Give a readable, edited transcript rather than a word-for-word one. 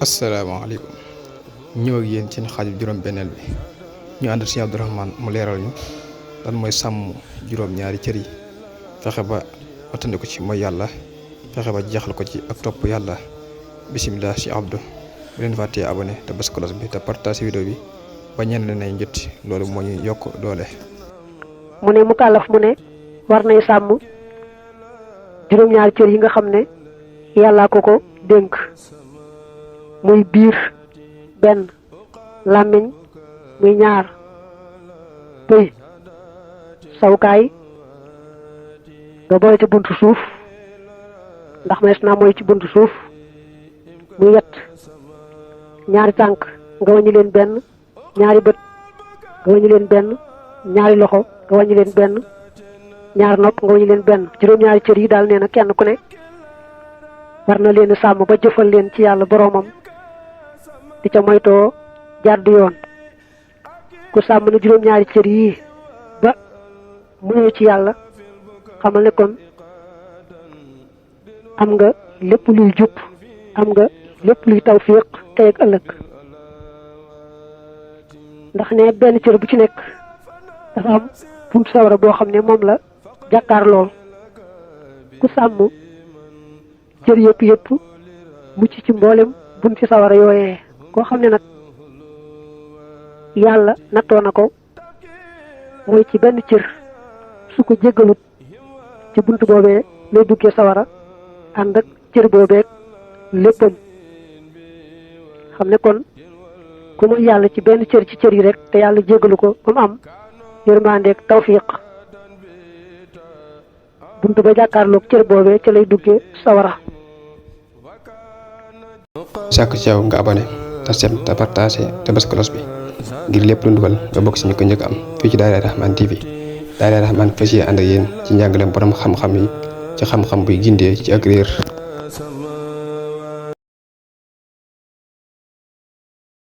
asalaamaaleykum ñëw ak yéen ci xaaju juróom-benneel bi ñu ànd si Abdourahmane mu leeral ñu lan mooy sàmm juróom-ñaari cër yi fexe ba wattandiku ci mooy yàlla fexe ba jeexal ko ci ak topp yàlla bisimilah si Abdou bu leen fàttee abonné te bës cloche bi te partage vidéo bi ba ñenn nañ jot loolu moo ñu yokk doole. mu ne mu kàllaf mu ne war nay sàmm juróom-ñaari cër yi nga xam ne yàllaa ko dénk muy biir benn làmmiñ muy ñaar pëy sawukaay nga boole ci buntu suuf ndax mees naa mooy ci buntu suuf muy yett ñaari tànk nga wàññi leen benn ñaari bët nga wàññi leen benn ñaari loxo nga wàññi leen benn ñaari nopp nga wàññi leen benn juróom-ñaari cër yi daal nee na kenn ku ne war na leen sàmm ba jëfal leen ci yàlla boroomam di ca moytoo jàdd yoon ku sàmm na juróom-ñaari cër yii ba muñu ci yàlla xamal ne kon am nga lépp luy jub am nga lépp luy tawfiq tey ak ëllëg ndax ne benn cër bu ci nekk dafa am buntu sawara boo xam ne moom la jàkkaar lool ku sàmm cër yëpp mucc ci mboolem buntu sawara yooyee koo xam ne nag yàlla nattoo na ko mooy ci benn cër su ko jéggalut ci buntu boobee lay duggee sawara ànd ak cër boobeeg léppam xam ne kon ku mooy yàlla ci benn cër ci cër yi rek te yàlla jéggalu ko ba mu am yërmandeeg tawfiq buntu ba jàkkaarloog cër boobee ca lay duggee sawara. sàkku ci yow nga abonné te sem te partagé te bës cloche bi ngir lépp lu dugal nga bokk si ñu ko njëkk am fii ci Daara Rahmane TV Daara Rahmane fas yéene ànd ak yéen ci njàngaleem borom xam-xam yi ci xam-xam buy gindee ci ak réer.